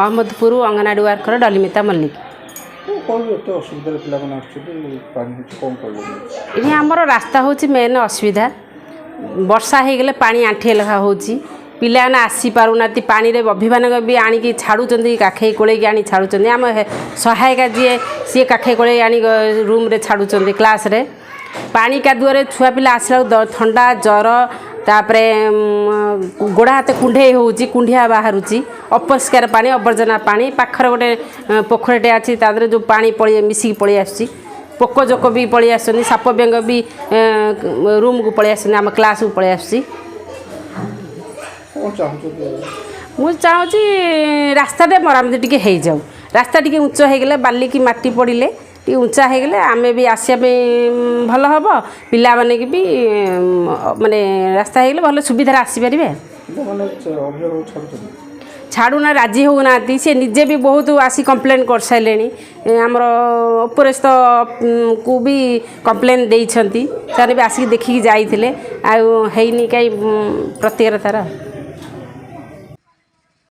ଅହମ୍ମଦପୁର anganwadi worker ଡଲିମିତା Mallick. କ'ଣ ଏତେ ଅସୁବିଧାରେ ପିଲାମାନେ ଆସୁଛନ୍ତି, ପାଣି ହେଉଛି, କ'ଣ କହିବେ? ଏଠି ଆମର ରାସ୍ତା ହେଉଛି ମେନ୍ ଅସୁବିଧା। ବର୍ଷା ହେଇଗଲେ ପାଣି ଆଣ୍ଠିଏ ଲେଖା ହେଉଛି, ପିଲାମାନେ ଆସିପାରୁନାହାନ୍ତି। ପାଣିରେ ଅଭିଭାବକ ବି ଆଣିକି ଛାଡ଼ୁଛନ୍ତି, କାଖେଇ କୋଳେଇକି ଆଣି ଛାଡ଼ୁଛନ୍ତି। ଆମ ସହାୟିକା ଯିଏ, ସିଏ କାଖେଇ କୋଳେଇ ଆଣି ରୁମ୍ରେ ଛାଡ଼ୁଛନ୍ତି। କ୍ଲାସ୍ରେ ପାଣି କାଦୁଅରେ ଛୁଆ ପିଲା ଆସିଲା ବେଳକୁ ଥଣ୍ଡା, ଜ୍ୱର, ତାପରେ ଗୋଡ଼ ହାତ କୁଣ୍ଢେଇ ହେଉଛି, କୁଣ୍ଡିଆ ବାହାରୁଛି। ଅପରିଷ୍କାର ପାଣି, ଆବର୍ଜନା ପାଣି। ପାଖରେ ଗୋଟେ ପୋଖରୀଟେ ଅଛି, ତା ଦେହରେ ଯେଉଁ ପାଣି ପଳେଇ ମିଶିକି ପଳେଇ ଆସୁଛି। ପୋକ ଜୋକ ବି ପଳେଇ ଆସୁଛନ୍ତି, ସାପ ବେଙ୍ଗ ବି ରୁମ୍କୁ ପଳେଇ ଆସୁଛନ୍ତି, ଆମ କ୍ଲାସ୍କୁ ପଳେଇ ଆସୁଛି। କ'ଣ ଚାହୁଁଛନ୍ତି? ମୁଁ ଚାହୁଁଛି ରାସ୍ତାଟେ ମରାମତି ଟିକେ ହେଇଯାଉ। ରାସ୍ତା ଟିକେ ଉଞ୍ଚ ହେଇଗଲେ, ବାଲିକି ମାଟି ପଡ଼ିଲେ ଟିକେ ଉଞ୍ଚା ହେଇଗଲେ ଆମେ ବି ଆସିବା ପାଇଁ ଭଲ ହେବ। ପିଲାମାନେ ବି ମାନେ ରାସ୍ତା ହେଇଗଲେ ଭଲ ସୁବିଧାରେ ଆସିପାରିବେ। ପିଲାମାନେ ଅଭିଭାବକ ଛାଡ଼ୁଛନ୍ତି? ଛାଡ଼ୁନା, ରାଜି ହେଉନାହାନ୍ତି। ସେ ନିଜେ ବି ବହୁତ ଆସି କମ୍ପ୍ଲେନ୍ କରିସାରିଲେଣି। ଆମର ଉପରସ୍ଥ କୁ ବି କମ୍ପ୍ଲେନ୍ ଦେଇଛନ୍ତି, ସେମାନେ ବି ଆସିକି ଦେଖିକି ଯାଇଥିଲେ। ଆଉ ହେଇନି କାହିଁ ପ୍ରତିକାର ତାର।